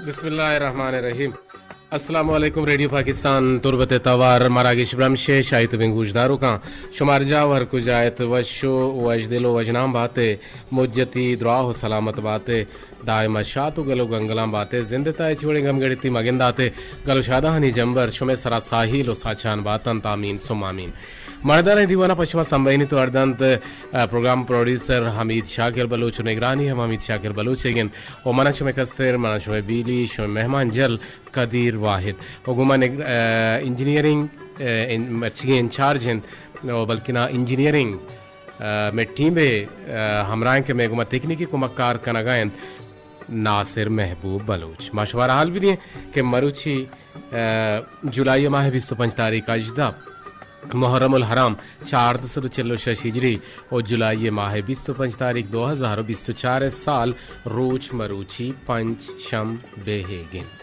بسم اللہ الرحمن الرحیم۔ السلام علیکم، ریڈیو پاکستان تربت ءِ توار مراگش برمش ءِ شاہی تبیں گوشداروکاں، شما ہر جاہ و ہر کجا ات، وش و وشدل و وشنام بات ءِ، مجتی دراہ و سلامت بات ءِ، دائم شات و گل و گنگلاں بات ءِ، زند ءِ تہا ہچ وڑیں گمگڑتی مگندات ءِ، گل و شادہانی جمبر شمئے سرا ساہیل و ساچان باتنت، آمین ثم آمین۔ مڑداریں دیوان ءَ پہ شما سمبہینیت و اردنت، ءَ، پروگرام پروڈیوسر حمید شاکر بلوچ و نگرانی ہم حمید شاکر بلوچ ئیگ انت۔ و منا شمئے کستر، منا شمئے بیلی، شمئے مہمان جل قدیر واحد۔ و گوما نگ-، ءَ، انجینئرنگ، ءَ، ان-، مرچیگیں انچارج انت، و بلکنا انجینئرنگ، ءَ، مئے ٹیم ءِ، ءَ، ہمراہ انت کہ مئے گوما تکنیکی کمک کار کنگا انت ناصر محبوب بلوچ۔ ما شمارا حال بدیں کہ مروچی، ءَ، جولائی ماہ بیست و پنچ تاریخ ہژدہ محرم الحرام چاردہ سد و چل و شش ہجری و جولائی ماہ بیست و پنچ تاریخ دو ہزار و بیست و چار سال روچ مروچی پنچ شنبے ئیگ انت۔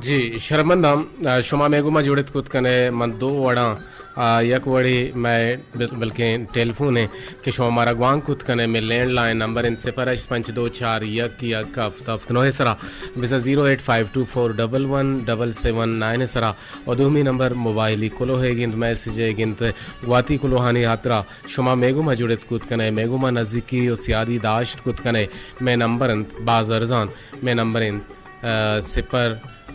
جی، شرمنداں، آ، شما مئے گوما جڑت کت کنے، من دو وڑاں، آ، یک وڑے مئے بل-، بلکیں ٹیلیفون ایں کہ شما مارا گوانک کت کنے، مئے لینڈ لائن نمبر انت صفر ہشت پنچ دو چار یک یک ہفت ہفت نو ءِ سرا، بزاں زیرو ایٹ فائیو ٹو فور ڈبل ون ڈبل سیون نائن ءِ سرا، و دومی نمبر موبائلی کلوہ ئیگ انت، میسج ئیگ انت، گواتی کلوہانی ہاترا شما مئے گوما جڑت کت کنے، مئے گوما نزیکی و سیادی داشت کت کنے، مئے نمبر انت باز ارزان، مئے نمبر انت، ءَ، صفر،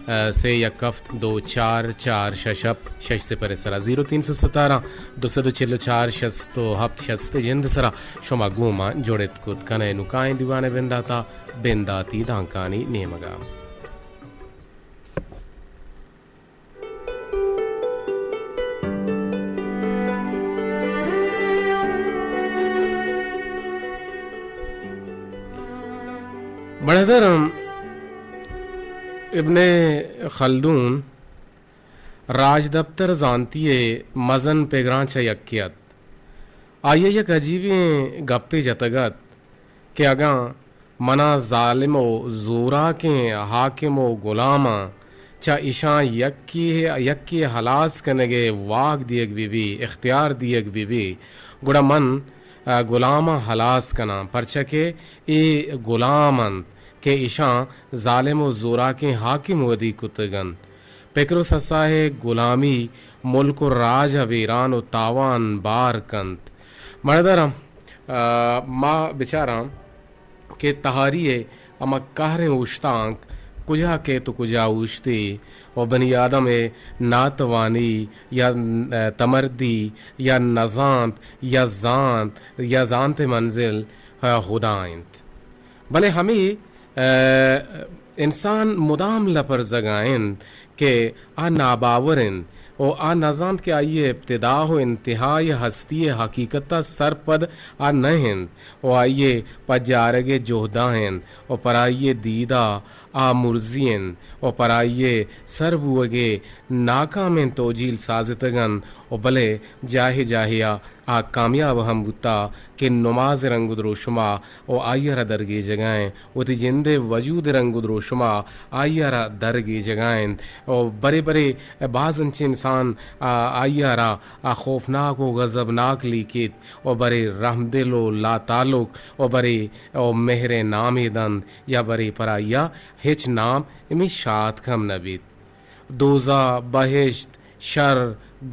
ءَ، سے یک ہفت دو چار چار شش ہفت شش صفر ءِ سرا، زیرو تین سو ستارہ دو سد و چل و چار شست و ہفت شست ءِ جند ءِ سرا شما گوما جڑت کت کنے۔ نوں کائیں دیوان ءِ بنداتا، بنداتی دانکانی نیمگا۔ مڑدرم ابن خلدون راجدپتر زانتی ءِ مزن پگراں چہ یکے ات۔ آئی ءَ یک عجیبیں گپے جتگ ات کہ اگاں منا ظالم و زوراکیں حاکم و غلاماں چہ اشاں یکے، یکے ہلاس کنگ ءِ واک دیگ بہ بی، اختیار دیگ بہ بی، گڑا من، ءَ، غلاماں ہلاس کناں، پرچا کہ اے غلام انت کہ اشاں ظالم و زوراکیں حاکم ودی کتگ انت۔ پکر و سسا ءِ غلامی ملک و راج ءَ بیران و تاوان بار کنت۔ مڑدراں، ءَ، ما بچاراں کہ تہاری ءِ ہما قہریں اوشتانک کجا کیت و کجا اوشتی و بنی آدم ءِ ناتوانی یا، ءَ، تمردی یا نزانت یا زانت یا زانت ءِ منزل، ءَ، ہدا انت۔ بلے ہمے، ءَ، انسان مدام لپرزگا انت کہ آ ناباور انت و آ نزانت کہ آئی ءِ ابتدا و انتہا ءِ ہستی ءِ حقیقت ءَ سرپد آ نہ انت و آئی ءِ پجارگ ءِ جہدا انت و پر آئی ءِ دیدا آ مرزی انت و پر آئی ءِ سر بوگ ءِ ناکامیں توجیل سازتگ انت و بلے جاہے جاہے ءَ آ کامیاب ہم بوتا کہ نماز ءِ رنگ و دروشما و آئی ءَ را درگیجگا انت، وتی جند ءِ وجود ءِ رنگ و دروشما آئی ءَ را درگیجگا انت۔ و برے برے باز انچیں انسان، آ، آئی ءَ را، آ، خوفناک و غضبناک لیکیت و برے رحمدل و لاتعلق و برے و مہر ءِ نامے دنت یا برے پر آئی ءَ ہچ نام ہمے شاتک ہم نہ بیت۔ دوزہ، بہشت، شر،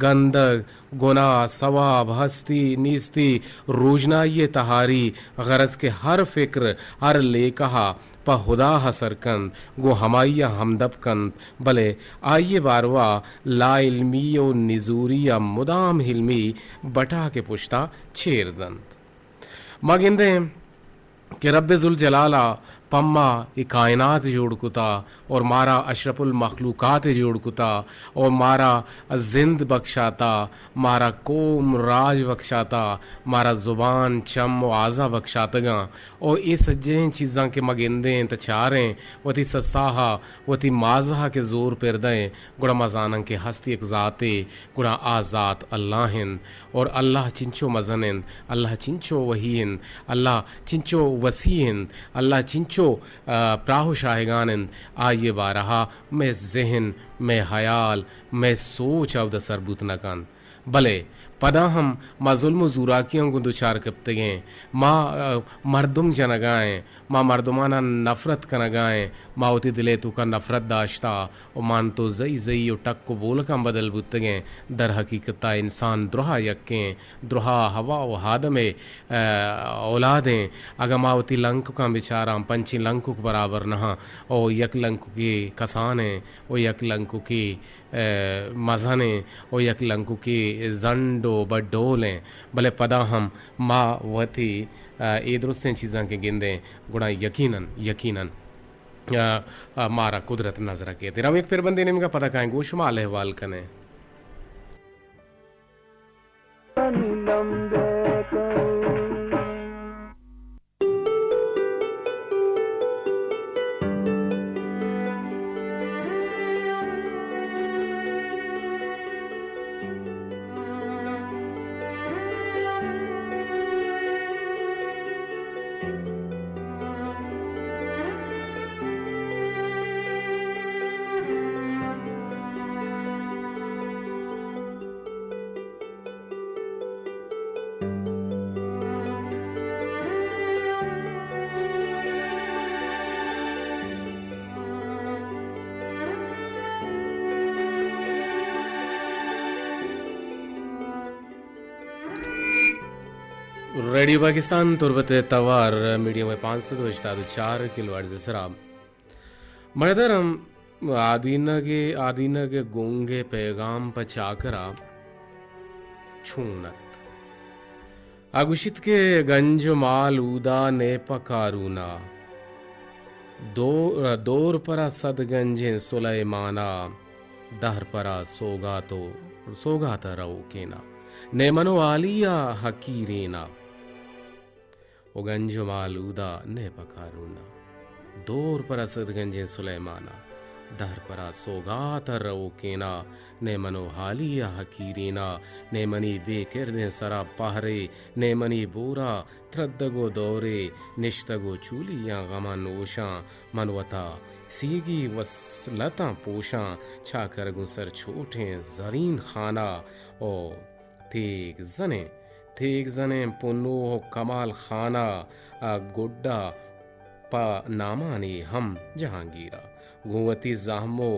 گندگ، گناہ، ثواب، ہستی، نیستی، روژنائی ءِ تہاری، غرض کہ ہر فکر، ہر لیکہ ءَ پہ ہدا ءَ سر کنت، گوں ہمائی ءَ ہمدپ کنت، بلے آئی ءِ باروا لاعلمی و نزوری ءَ مدام علمی بٹاک ءِ پشتا چیر دنت۔ ما گندیں کہ رب ذوالجلال ءَ پہ ما اے کائنات جوڑ کتا اور مارا اشرف المخلوقات جوڑ کتا اور مارا زند بخشاتا، مارا قوم راج بخشاتا، مارا زبان، چم و آزا بخشاتگاں۔ اور اے سجہیں چیزاں کہ ما گندیں تا چاریں، وتی سساہا، وتی مازہا کہ زور پر دئیں، گڑا ما زاناں کہ ہست یک ذاتے، گڑا آ ذات اللہ انت۔ اور اللہ چنچو مزن انت، اللہ چنچو وہی انت، اللہ چنچو وسیع انت، اللہ چنچو، آ، پراہ و شاہگان انت، آئی ءِ بارہا مئے ذہن، مئے حیال، مئے سوچ اود ءَ سر بوت نہ کنت۔ بلے پدا ہم ما ظلم و زوراکیاں گوں دچار کپتگیں۔ ما، ء، مردم جنگا ایں، ما مردماناں نفرت کنگا ایں، ما وتی دل ء توکا نفرت داشتہ و مان تو زئی زئی و ٹک و بولکاں بدل بوتگیں۔ در حقیقت ء انسان درہا یکیں، درہا ہوا و آدم ء، ء، اولادیں۔ اگاں ما وتی لنککاں بچاراں، پنچیں لنکک برابر نہ آں، او یک لنککے کسانیں و یک لنککے ء، مزنیں و یک لنککے زنڈ و بڈولیں، بلے پدا ہم ما وتی، ء، اے درستیں چیزاں کہ گندیں، گڑا یقیناً، یقیناً، ء، ء، مارا قدرت نظر کیت۔ تیرا ہم یک پھر بندے نیمگا پدا کائیں گوں شما حال احوال کنیں۔ ریڈیو پاکستان تربت ء توار میڈیم ویو پانچ سد و ہشتاد و چار کلو ہرٹز ء سرا مردرم آدینگ ء، آدینگ ء گنگ ء پیغام پہ چاکرا چون ات؟ آ گوشیت کہ گنج و مال اودا نئے پہ قارونا، دو-، دور پرا صد گنجیں سلیمانا، دہر پرا سوگات و سوگات ء رؤکینا، نئے من و حالی ء حقیرینا۔ و گنج و مال اودا نئے پہ قارونا، دور پرا صد گنجیں سلیمانا، دہر پرا سوگات ء رؤکینا، نئے من و حالی ء حقیرینا، نئے منی بے کردیں سرا پہرے، نئے منی بورا تردگ و دورے، نشتگ و چولیاں غماں نوشاں، من وتا سیگی وصلتاں پوشاں، چاکر گوں سر چوٹیں زرین خانہ او تیگ زنیں، تیگ زنیں پنوہ و کمال خانہ ء گڈا پہ نامانی ہم جہانگیرا۔ گوں وتی زہم و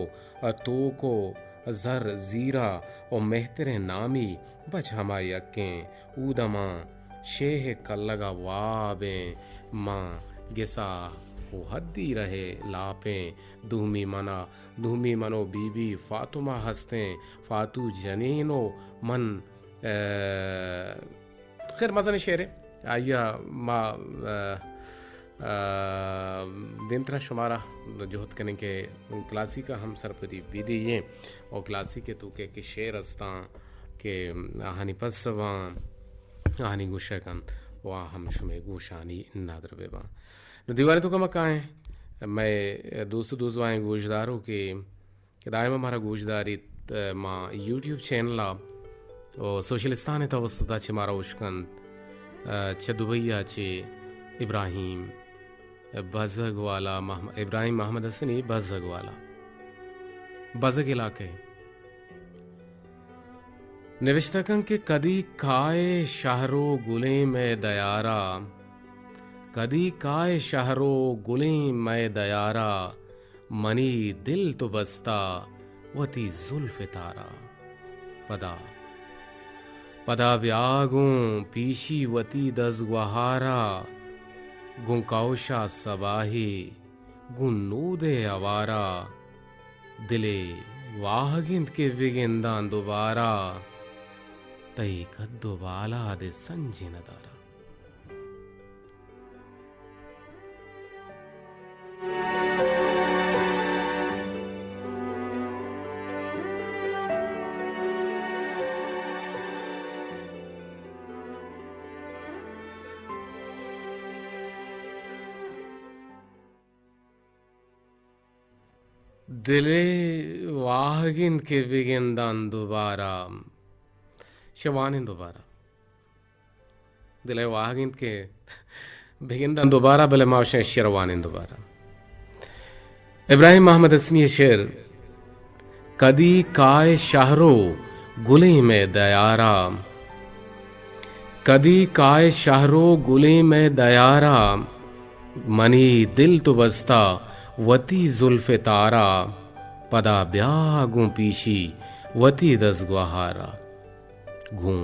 توک و زر زیرا و مہتریں نامی بچ ہما یکیں۔ اودماں شیہ کلگا وابیں، ماں گسا و حدی رہے لاپیں۔ دومی منا، دومی من و بی بی فاطمہ ہستیں۔ فاتو جنین و من ء، خیر مزنیں شعرے۔ آئی ء ما، ء، ء، دیمترا شمارا جہد کنیں کہ کلاسیک ء ہم سرپدی بدئیں اور کلاسیک ء توکا کہ شعر استاں کہ آہانی پسواں، آہانی گوشگ انت و آ ہم شمئے گوشانی ندر بباں۔ نو دیوان ء توکا ما کائیں، مئے دوست و دوزواہیں گوشدارو کہ کہ دائم مارا گوش داریت، ء، ما یوٹیوب چینل ء و سوشلستان ء توسط ء چہ مارا اشکنت، ء، چہ دبئی ء چہ ابراہیم بزگ والا، محم-، ابراہیم محمد حسنی بزگ والا۔ بزگ علاقہ ء۔ نوشتہ کن کہ کدی کائے شہر و گلیں مئے دیارا، کدی کائے شہر و گلیں مئے دیارا، منی دل تو بستہ وتی زلف تارا۔ پدا، پدا بیا گوں پیشی وتی دزگوہارا، گوں کئوشا سباہے گوں نودے ہوارا، دلے واہگ انت کہ بگنداں دوبارہ، تئی قد و بالاد ء سنج ء ندارا۔ دلے واہگ انت کہ بگنداں دوبارہ۔ شہ وانیں دوبارہ۔ دلے واہگ انت کہ بگنداں دوبارہ، بلے ما شہ شعر وانیں دوبارہ۔ ابراہیم محمد حسنی شعر، کدی کائے شہرو گلیں مئے دیارا، کدی کائے شہرو گلیں مئے دیارا، منی دل تو بستہ وتی زلف تارا، پدا بیا گوں پیشی وتی دزگوہارا۔ گوں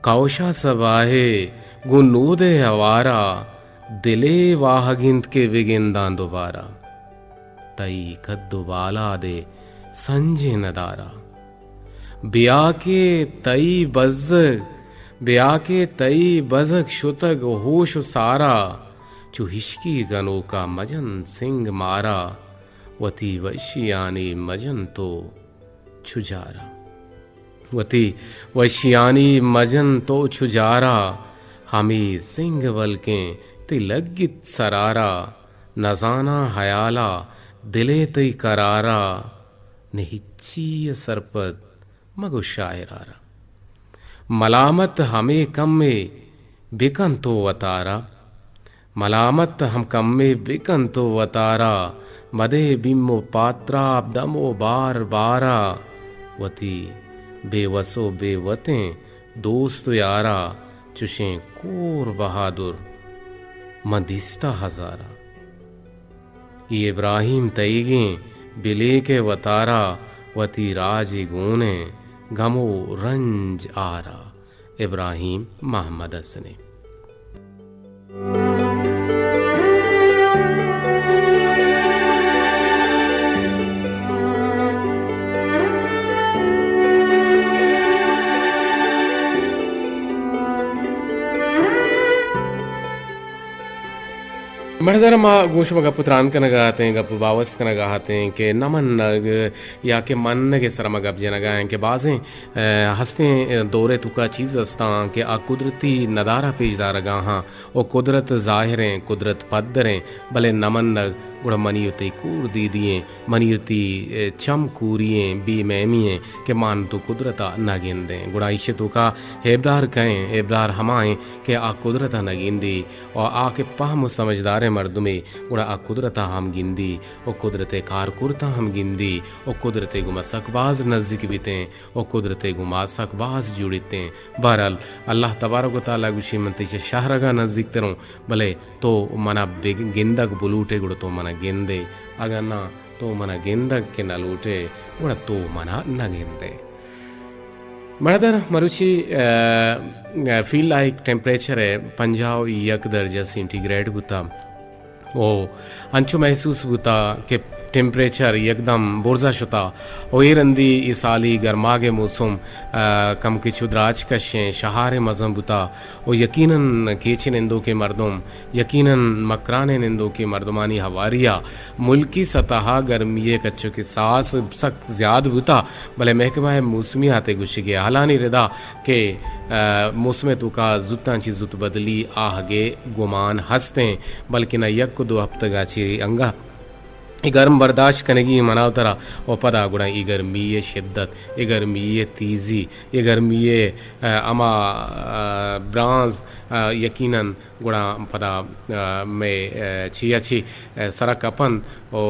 کئوشا سباہے گوں نودے ہوارا، دلے واہگ انت کہ بگنداں دوبارہ۔ تئی کد و بالادے سنجیں ندارہ۔ بیا کہ تئی بزگ، بیا کہ تئی بزگ شتگ ہوش و سارا، چو ہشکی گنوکا مجن سنگ مارا، وتی وشیانی مجن تو چو جارا۔ وتی وشیانی مجن تو چو جارا، ہمے سنگ بلکیں تئی لگت سرارا، نزاناں ہیالا دلے تئی قرارا، نہ ہچی ء سرپد مگو شاعرارا۔ ملامت ہمے کمے بکن تو وتارا، ملامت ہم کمے بکن تو وتارا، مدے بیم و پاتراب دم و بار بارا، وتی بے وس و بے وتیں دوست و یارا، چشیں کور بہادر من دیستہ ہزارا۔ اے ابراہیم تئیگیں بلیک ء وتارا، وتی راجے گون ء گم و رنج آرا۔ ابراہیم محمد حسنی۔ مڑدر، ما گوں شما گپ و تران کنگا اتیں، گپ و باوست کنگا اتیں کہ نہ منگ یا کہ منگ ء سرا ما گپ جنگا ایں کہ بازیں، ء، ہستیں دور ء توکا چیز ہستاں کہ آ قدرتی ندارہ پیش دارگا ہاں و قدرت ظاہریں، قدرت پدریں، بلے نہ منگ گڑا منی و تئی کور دیدی ایں، منی و تئی، ء، چم کوری ایں، بے مہمی ایں کہ مان تو قدرتا نہ گندیں۔ گڑا ایشی توکا ہیبدار کئیں؟ ہیبدار ہما ایں کہ آ قدرتا نہ گندی و آ کہ پہم و سمجھداریں مردمے گڑا آ قدرتا ہم گندی و قدرت ء کارکرتا ہم گندی و قدرت ء گوما سک باز نزیک بیتیں و قدرت ء گوما سک باز جوڑیتیں۔ بہرحال، اللہ تبارک و تعالی گوشی، من تئی چہ شہرگا نزیک تروں، بلے تو منا بگ-، گندگ بلوٹے گڑا تو منا گندے، اگاں ناں تو منا گندگ کہ نہ لوٹے گڑا تو منا نہ گندے۔ مڑدر، مروچی، ء، ء، فیل لائک ٹیمپریچر ء پنجاہ و یک درجہ سینٹی گریڈ بوتا۔ او انچو محسوس بوتا کہ ٹیمپریچر یکدم برزا شتا۔ او اے رندی اے سالی گرماگ ء موسم، ء، کم کہ چو دراج کشیں شہار ء مزن بوتا۔ او یقیناً کیچ ء نندوکیں مردم، یقیناً مکران ء نندوکیں مردمانی ہواری ء ملکی سطح ء گرمی ء کچو کہ ساس سک زیاد بوتا، بلے محکمہ موسمیات ء گوشگ ء ہالانی ردا کہ، ء، موسم ء توکا زوتاں چہ زوت بدلی آہگ ء گمان ہستیں، بلکنا یک دو ہپتگ ء چہ انگہ اے گرم برداشت کنگی مناوترا و پدا گڑا اے گرمی ء شدت، اے گرمی ء تیزی، اے گرمی ء، ء، ہما، ء، برانز، ء، یقیناً گڑا پدا، ء، مئے، ء، چیا چی، ء، سرا کپنت و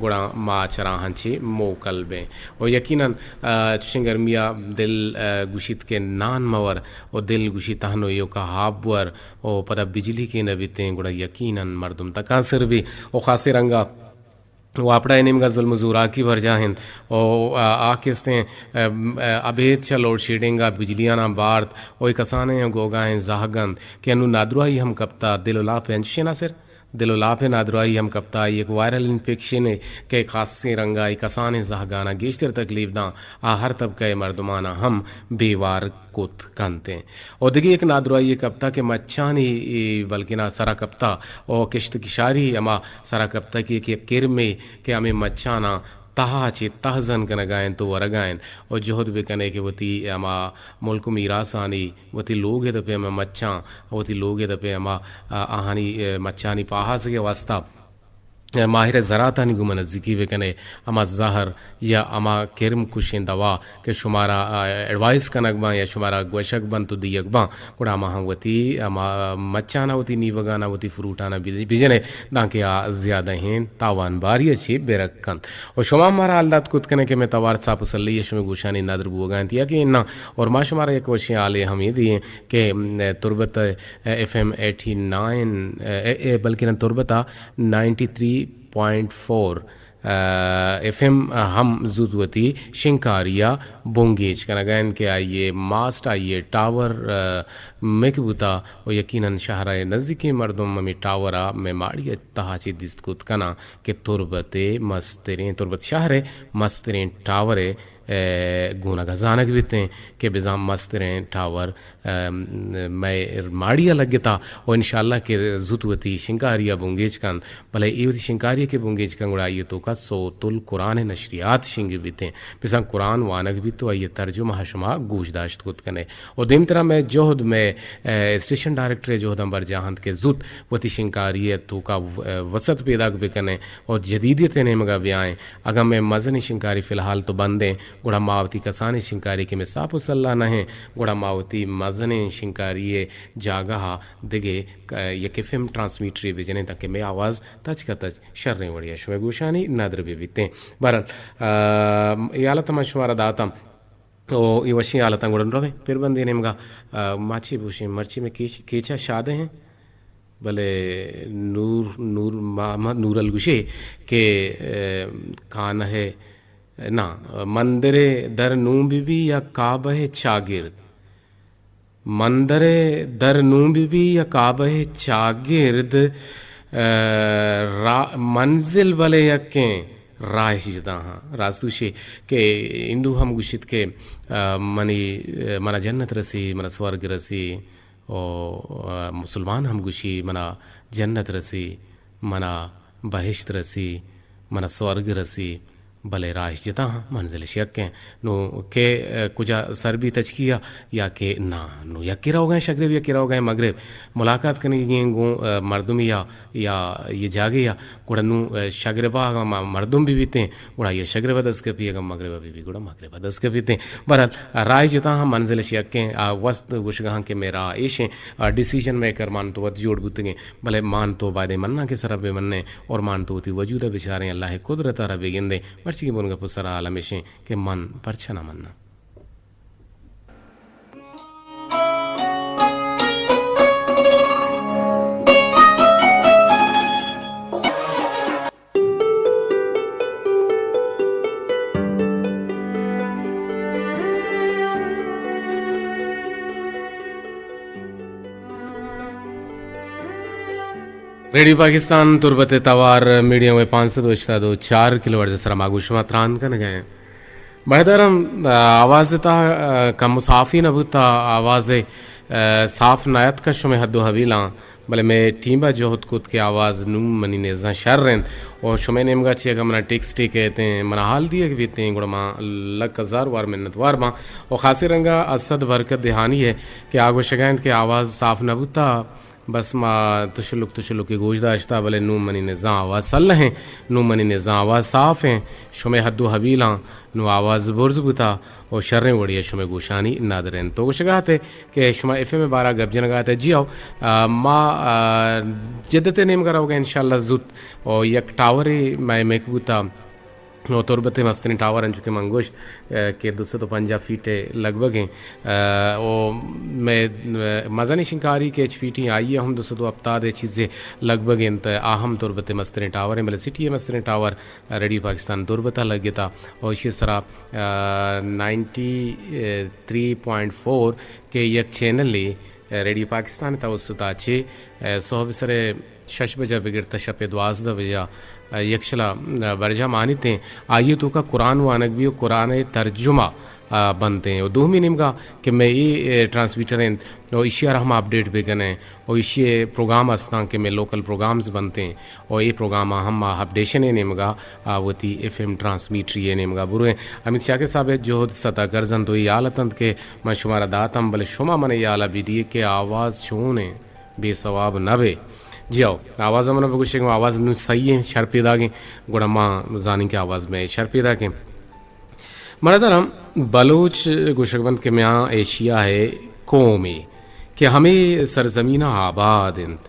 گڑا ما چراہاں چی موکل بیں۔ و یقیناً، ء، چشیں گرمیا دل، ء، گوشیت کہ نان مور و دل گوشیت تہنو ایوکا ہاب ور و پدا بجلی کہ نہ بیتیں گڑا یقیناً مردم تکانسر بی و خاصیں رنگا واپڈا ء نیمگا ظلم و زوراکی برجاہ انت و آ، آ کستیں، ء، ء، ابید چہ لوڈ شیڈنگ ء بجلیاناں بارت و اے کسانیں گوگائیں زہگ انت کہ انو نادراہی ہم کپتا، دل و لاپ ء انچشیں ناصر، دل و لاپ ء نادراہی ہم کپتا، یک وائرل انفیکشن ء کہ خاصیں رنگا اے کسانیں زہگاناں گیشتر تکلیف داں، آ ہر طبقہ ء مردماناں ہم بے وار کت کنت انت۔ و دگہ یک نادراہی کپتا کہ مچانی، اے، بلکنا سرا کپتا و کشت کشاری ہما سرا کپتا کہ یک، یک کرمے کہ ہمے مچاناں تہا چہ تہزن کنگا انت و ورگا انت و جہد بکنے کہ وتی ہما ملک و میراثانی، وتی لوگ ء دپے ہما مچاں، وتی لوگ ء دپے ہما، آ، آہانی، اے، مچانی پاہاسگ ء واسطہ ماہر زراعتانی گوما نزیکی بکنے، ہما زہر یا ہما کرم کشیں دوا کہ شمارا، آ، ایڈوائس کنگ باں یا شمارا گوشگ بنت و دیگ باں، گڑا ہما ہم وتی ہما مچانا، وتی نیوگانا، وتی فروٹانا بج-، بجنے، دانکہ آ زیادہ ہیں تاوان باری چی برک کنت۔ و شما مارا حال دات کت کنے کہ میں توار ساپ و سلی شمے گوشانی ندر بوگا انت یا کہ نہ، اور ما شمارا یک وشیں حالے ہمیں دیئیں کہ، م، تربت ایف ایم ایٹی نائن، اے، اے، بلکہ نہ، تربت ء نائنٹی تھری پوائنٹ فور، آ، ایف ایم ہم زوت وتی شنکاری ء بنگیج کنگ ء انت کہ آئی ء ماسٹ، آئی ء ٹاور، آ، مک بوتا و یقیناً شہر ء نزیکیں مردم ہمے ٹاور ء مئے ماڑی ء تہا چہ دیست کت کناں کہ تربت ء مستریں، تربت شہر ء مستریں ٹاور ء ء گونگ ء زانگ بیتیں کہ بزاں مستریں ٹاور، ء، مئے ماڑی ء لگتا و انشاءاللہ کہ زوت وتی شنکاری ء بنگیج کنت، بلے اے وتی شنکاری ء کہ بنگیج کنت گڑا آئی ء توکا سوت القرآن ء نشریات شنگ بیتیں، بزاں قرآن وانگ بیت و آئی ء ترجمہ ء شما گوش داشت کت کنے۔ و دیمترا مئے جہد، مئے، ء، اسٹیشن ڈائریکٹر ء جہداں برجاہ انت کہ زوت وتی شنکاری ء توکا و-، ء، وسعت پیداک بکنیں و جدیدیت ء نیمگا بیائیں۔ اگاں مئے مزنیں شنکاری فی الحال تو بندیں، گڑا ما وتی کسانیں شنکاری کہ مئے ساپ و سلاہ نہ ایں، گڑا ما وتی مزنیں شنکاری ء جاگہ ء دگہ ک-، یک ایف ایم ٹرانسمیٹرے بجنیں تاکہ مئے آواز تچک ء تچک شریں وڑے ء شمئے گوشانی ندر بہ بیتیں۔ بہرحال، ء، اے حالت من شمارا داتاں۔ او اے وشیں حالتاں گڑا رویں پربندے نیمگا، ء، ما چے بوشیں، مرچی مئے کیچ-، کیچ ء شادہ ایں۔ بلے نور، نور، ما، ما، نورل گوشے کہ، ء، کانہ ء، نہ، مندر ء در نوں بہ بی یا کعبہ ء چاگرد۔ مندر ء در نوں بہ بی یا کعبہ ء چاگرد، ء، را-، منزل بلے یکیں، راہش جتا ہاں۔ راست گوشے کہ ہندو ہم گوشیت کہ، ء، منی، ء، منا جنت رسی، منا سورگ رسی۔ و، ء، مسلمان ہم گوشی منا جنت رسی، منا بہشت رسی، منا سورگ رسی، بلے راہش جتا ہاں، منزلش یکیں۔ نوں کہ، ء، کجا سر بی تچکی ء یا کہ نا، نوں یکے روگا ایں شگرب، یکے روگا ایں مگرب، ملاقات کنگی ایں گوں، ء، مردمی ء یا یہ جاگے ء، گڑا نوں، ء، شگربا اگاں ما مردم بہ بیتیں، گڑا یہ شگرب ء دست کپی، اگاں مگرب ء بہ بی، گڑا مگرب ء دست کپیتیں۔ بہرحال، راہ جتاہاں، منزلش یکیں، آ، وست گوشگاہاں کہ مئے راہ ایشیں، آ، ڈیسیژن میکر مان تو وت جوڑ بوتگیں، بلے مان تو بایدیں مناں کہ سرا بہ منیں اور مان تو وتی وجود ء بچاریں، اللہ ء قدرت ء را بہ گندیں۔ مرچی کہ بن گپ ء سرا حال ہمیشیں کہ من پرچا نہ مناں۔ ریڈیو پاکستان تربت ء توار میڈیم ویو پانچ سد و ہشتاد و چار کلو ہرٹز ء سرا ما گوں شما تران کنگ ء ایں۔ بہدارم، آ، آواز ء تہا، آ، کم و صافی نہ بوت، آ، آواز ء، آ، صاف نہ اتک شمئے حد و حویلاں، بلے مئے ٹیم ء جہد کت کہ آواز نوں منی نزاں شر انت و شمئے نیمگا چہ اگاں منا ٹیکسٹے کئیتیں، منا حال دیگ بیتیں، گڑا ما لک ہزار وار منتوار باں۔ و خاصیں رنگا اسد برکت دہانی ء کہ آ گوشگا انت کہ آواز صاف نہ بوتا، بس ما تشلک تشلکے گوش داشتا، بلے نوں منی نزاں آواز سلہ ایں، نوں منی نزاں آواز صاف ایں، شمئے حد و حویلاں نوں آواز برز بوتا و شریں وڑے ء شمئے گوشانی ندر انت۔ تو گوشگا ات ئے کہ شما ایف ایم ء بارا گپ جنگا ات ئے، جی ہو، آ، ما، آ، جدت ء نیمگا روگا انشاءاللہ زوت و یک ٹاورے مئے مک بوتا۔ و تربت ء مستریں ٹاور انچو کہ من گوشت، ء، کہ دو سد و پنجاہ فیٹ ء لگ بگ ایں، ء، و مئے، ء، مزنیں شنکاری کہ ایچ پی ٹی آئی ء ہم دو سد و ہپتاد ء چیزے لگ بگ انت، آ ہم تربت ء مستریں ٹاور ایں، بلے سٹی ء مستریں ٹاور ریڈیو پاکستان تربت ء لگتا و ایشی ء سرا، ء، نائنٹی تھری پوائنٹ فور کہ یک چینلے ریڈیو پاکستان ء توسط ء چہ، ء، سہب سر ء شش بجہ بگر تا شپ ء دوازدہ بجہ، ء، یکشلا، ء، برجاہ مانیت ایں۔ آئی ء توکا قرآن وانگ بی و قرآن ء ترجمہ، ء، بنت ایں۔ و دومی نیمگا کہ مئے اے، ء، ٹرانسمیٹر انت و ایشی ء را ہم اپڈیٹ بکن ایں و ایشی ء پروگرام استاں کہ مئے لوکل پروگرامز بنت ایں و اے پروگرام ء ہم ما اپڈیشن ء نیمگا، ء، وتی ایف ایم ٹرانسمیٹری ء نیمگا برویں۔ امیت شاکر صاحب ء جہد ستا گرز انت و اے حالت انت کہ من شمارا داتم، بلے شما من ء حالا بدیے کہ آواز چون انت، بے سواب نہ بے۔ جی ہو، آواز من بگوشے گوں، آواز نوں صحیح ایں، شر پیداگیں، گڑا ما زانیں کہ آواز مئے شر پیداگیں۔ مڑدرم بلوچ گوشگ بنت کہ میاں ایشیا ءِ قومے کہ ہمے سرزمین ءَ آباد انت۔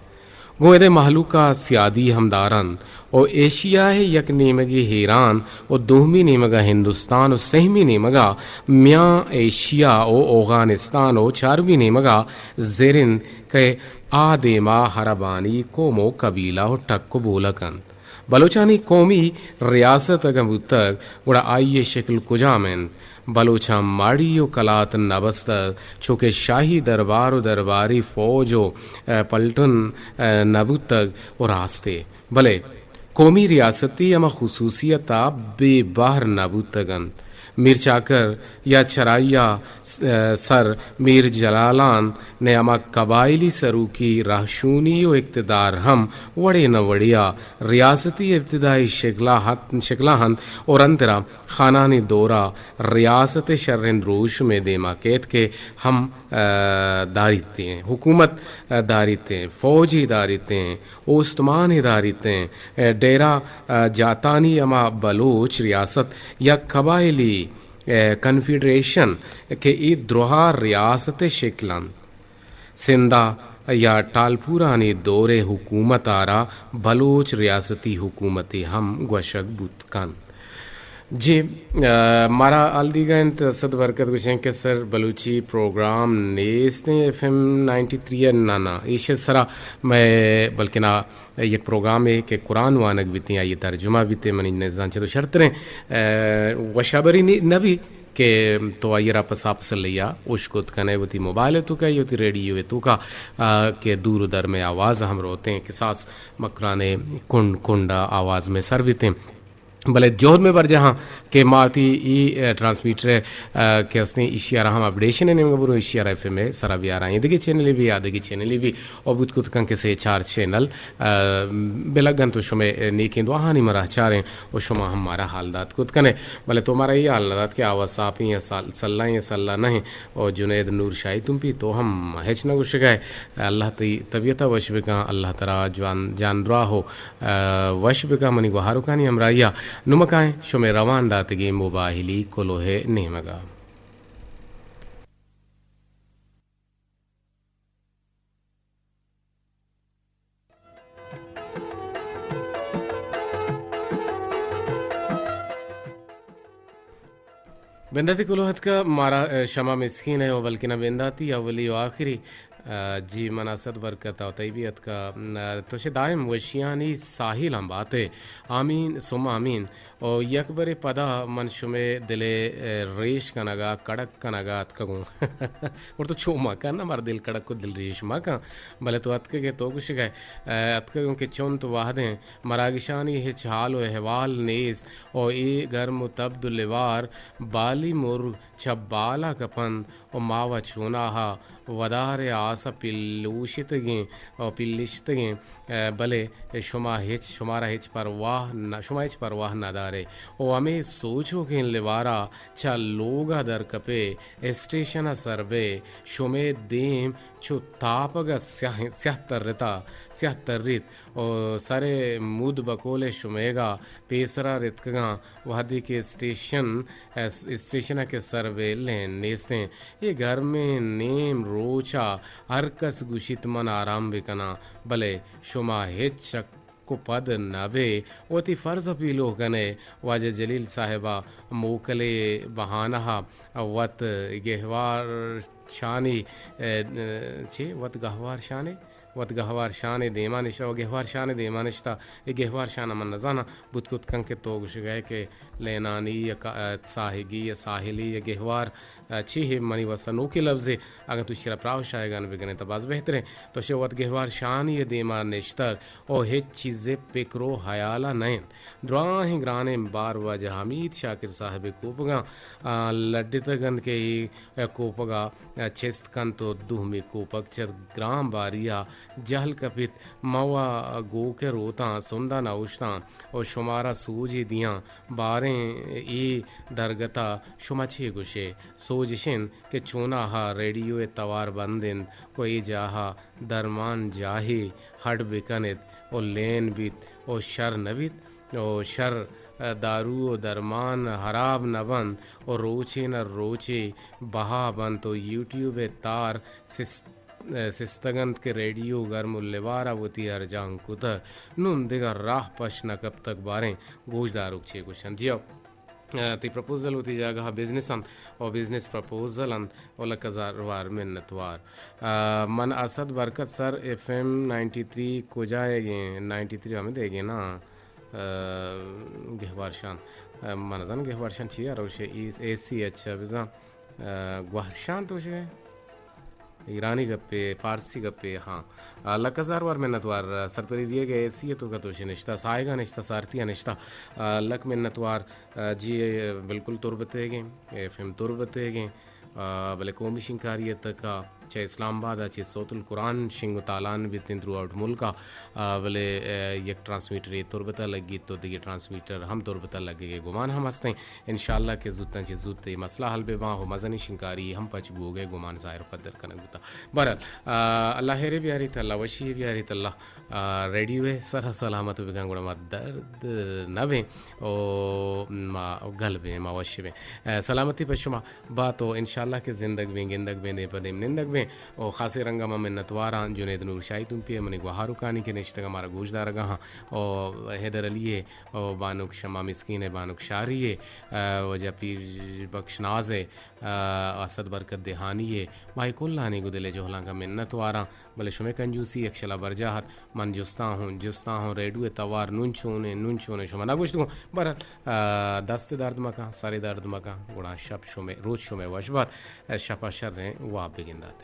گوں ادے مہلوک ءَ سیادی ہم دارنت و ایشیا ءِ یک نیمگے ایران و دومی نیمگ ءَ ہندوستان و سہمی نیمگ ءَ میاں ایشیا و اوغانستان و چارمی نیمگ ءَ زر انت کہ آ دیما عربانی قوم و قبیلہ و ٹک و بولک انت۔ بلوچانی قومی ریاست اگاں بوتگ، گڑا آئی ءِ شکل کجام انت؟ بلوچاں ماڑی و کلات نہ بستگ، چو کہ شاہی دربار و درباری فوج و، ء، پلٹن، ء، نہ بوتگ و راستے۔ بلے قومی ریاستی ہما خصوصیت ءَ بے بہر نہ بوتگ انت۔ میر چاکر یا چرائی ءَ س-، ء، سر میر جلالان نے ہما قبائلی سروکی رہشونی و اقتدار ہم وڑے نہ وڑے ءَ ریاستی ابتدائی شکلا ہت-، شکلا ہنت و رندرا خانانی دورا ریاست شریں دروشمے دیما کیت کہ ہم، ء، داریتیں، حکومت، ء، داریتیں، فوجی داریتیں، اوستمانی داریتیں، ء، ڈیرہ، ء، جاتانی ہما بلوچ ریاست یا قبائلی، ء، کنفیڈریشن کہ اے درہا ریاست شکل انت۔ سندھ ءَ یا ٹالپورانی دور ءِ حکومت ءَ را بلوچ ریاستی حکومتے ہم گوشگ بوت کنت۔ جی، ء، مارا حال دیگ ءَ انت، اسد برکت گوشیں کہ سر بلوچی پروگرام نیست ایں ایف ایم نائنٹی تھری ءَ؟ نہ، نہ، ایش ءِ سرا مئے بلکنا یک پروگرامے کہ قرآن وانگ بیتیں، آئی ءِ ترجمہ بیتیں، منی نزان چہ تو شرتریں، ء، وشابری نی-، نہ بی۔ کہ تو آئی ءَ را پسا پسلیا اشکت کنے، وتی موبائل ءِ توکا یا وتی ریڈیو ءِ توکا، آ، کہ دور و درمے آواز ہم روتیں، کساس مکرانے کنڈ کنڈا آواز مئے سر بیتیں۔ بلے جہد مئے برجاہاں کہ ما وتی ای، آ، ٹرانسمیٹر ءَ، آ، کہ استیں ایشی ءَ را ہم اپڈیشن ءِ نیمگا برو، ایشی ءَ را ایف ایم ءِ سرا بیاراں، اے دگہ چینلے بی، آ دگہ چینلے بی، او بوت کت کن کہ سے چار چینل، آ، بلگ انت و شمئے نیکیں دعاہانی مراہ چاریں و شما ہم مارا حال دات کت کنے۔ بلے تو مارا اے حال نہ دات کہ آواز ساپیں یا سال-، سلائیں یا سلا نہ ایں۔ او جنید نور شاہی تمپی، تو ہم ہچ نہ گوشگا ئے۔ اللہ تئی طبیعت ءَ وش بکن، اللہ ترا جوان جان دراہ و، ء، وش بکن منی گوہاروکانی ہمراہی ءَ۔ نمکائیں شمئے روان داتگیں موباہلی کلوہ ءِ نیمگا۔ بنداتی کلوہ اتکا مارا، ء، شما مسکین ءِ و بلکنا بنداتی اولی و آخری، ء، جی منا صد برکت ءُ تئی بھی اتکا، ء، تو شے دائم وشیانی ساحل ہم باتے۔ آمین ثم آمین۔ او یک برے پدا من شمے دلے، ء، ریش کنگا، کڑک کنگا اتکگوں۔ گڑا تو چو مکن نا، مر دل کڑک و دل ریش مکن۔ بلے تو اتکگے تو گوشگئے، ء، اتکگوں کہ چنت وہدیں مراگشانی ہچ حال و احوال نیست۔ او اے گرم و تبد و لیوار بالی مرگ چہ بالا کپنت و ما و چوناہا ودار ء آس ء پلوشتگیں و پلشتگیں، ء، بلے شما ہچ، شمارا ہچ پرواہ نہ، شما ہچ پرواہ نہ دارے۔ و ہمے سوچوکیں لیوارا چہ لوگا در کپے، اسٹیشن ء سر بے، شمے دیم چو تاپگ ء سیاہ، سیاہ ترتا، سیاہ تریت۔ و سر ء مود بکول ء شمیگا پیسرا رتکگاں، وہدے کہ اسٹیشن، اس-، اسٹیشن ء کہ سر بے لین نیستیں۔ اے گرمیں نیم روچا ہر کس گوشیت من آرام بکناں، بلے شما ہچ شک و پد نہ بے، وتی فرض ء پیلو کنے۔ واجہ جلیل صاحبا موکلے بہانہ ء وت گہوار شانی، ء، چے؟ وت گہوار شانے؟ وت گہوار شان ء دیما نشتہ، و گہوار شان ء دیما نشتہ، اے گہوار شان ء من نزاناں، بوت کت کن کہ تو گوشگئے کہ لینانی یا کا-، ساہگی یا ساحلی یا گہوار، ء، چی ہے منی واسطہ نوکیں لبزے، اگاں تو شرا پراہ شاہگان بگنے تو باز بہتریں۔ تو شے وت گہوار شانی ء دیما نشتگ او ہچ چیزے پکر و حیالا نہ انت۔ دراہیں گرانیں بار واجہ حمید شاکر صاحب کوپگاں، آ، لڈتگ انت کہ اے ء کوپگ ء چست کنت و دومی کوپگ چہ گران باری ء جہل کپیت۔ من و گوک ء روتاں، سندا نہ اوشتاں و شمارا سوجے دیاں۔ باریں اے درگت ء شما چے گوشے؟ سوج اش انت کہ چوناہا ریڈیو ءِ توار بند انت و اے جاہا درمان جاہے ہڈ بہ کن ات و لین بیت و شر نہ بیت و شر، ء، دارو و درمان ہراب نہ بنت و روچے نہ روچے بہا بنت و یوٹیوب ءِ تار سست-، ء، سستگ انت کہ ریڈیو گرم و لوار ء وتی ہرجان کتگ۔ نون دگہ راہ پش نہ کپتگ۔ باریں گوشداروک چے گوشنت؟ جی ہو۔ ء، تئی پروپوزل وتی جاگہ ء بزنس انت و بزنس پروپوزل انت و لک ہزار وار منتوار۔ ء، من اسد برکت سر، ایف ایم نائنٹی تھری کجا ئیگیں؟ نائنٹی تھری ہمے دیگیں نا، ء، گہوارشان۔ ء، من نزان گہوارشان چی ء روشے؟ ای-، اے سی ایچ ء بزاں۔ ء، گوہرشان تو شے؟ ایرانی گپے، فارسی گپے، ہاں۔ آ، لک ہزار وار منتوار، آ، سرپدی دیگ ء ایسی ء توکا تو شے نشتہ، ساہگا نشتہ، سارتی ء نشتہ۔ آ، لک منتوار، آ، جی، بالکل تربت ئیگیں، ایف ایم تربت ئیگیں، آ، بلے قومی شنگکاری ء تکا چہ اسلام آباد ء چہ صوت القرآن شنگ و تالان بیت انت تھرو آؤٹ ملک ء، آ، بلے، آ، یک ٹرانسمیٹر اے تربت ء لگیت تو دگہ ٹرانسمیٹر ہم تربت ء لگگ ء گمان ہم ہستیں۔ انشاءاللہ کہ زوتاں چہ زوت اے مسئلہ حل بہ باں و مزنیں شنکاری ہم پچ بوگ ء گمان ظاہر و پدر کنگ بوتا۔ بہرحال، آ، اللہ ہیرے بیاریت، اللہ وشی بیاریت، اللہ، آ، ریڈیو ء سرا سلامت بکن، گڑا ما درد نہ بیں و ما گل بیں، ما وش بیں۔ آ، سلامتی پہ شما بات و انشاءاللہ کہ زندگ بیں، گندگ بیں، دیم پہ دیم نندگ بیں و خاصیں رنگا ما منتواراں جنید نور شاہی تمپی ء منی گوہاروکانی کہ نشتگ ء مارا گوشدارگا ہاں و حیدر علی ء و بانک شما مسکین ء بانک شاری ء، آ، واجہ پیر بخش ناز ء، آ، اسد برکت دہانی ء، ما اے کلانی گوں دل ء جہلانکاں منت واراں، بلے شمئے کنجوسی یکشلا برجاہ ات۔ من جستاں ہوں، جستاں ہوں ریڈیو ء توار نون چون ء، نون چون ء شما نہ گوشت گوں۔ بہرحال، آ، دست درد مکن، سر درد مکن، گڑا شپ شمئے، روچ شمئے وش بات، شپ ء شریں واب بگندات۔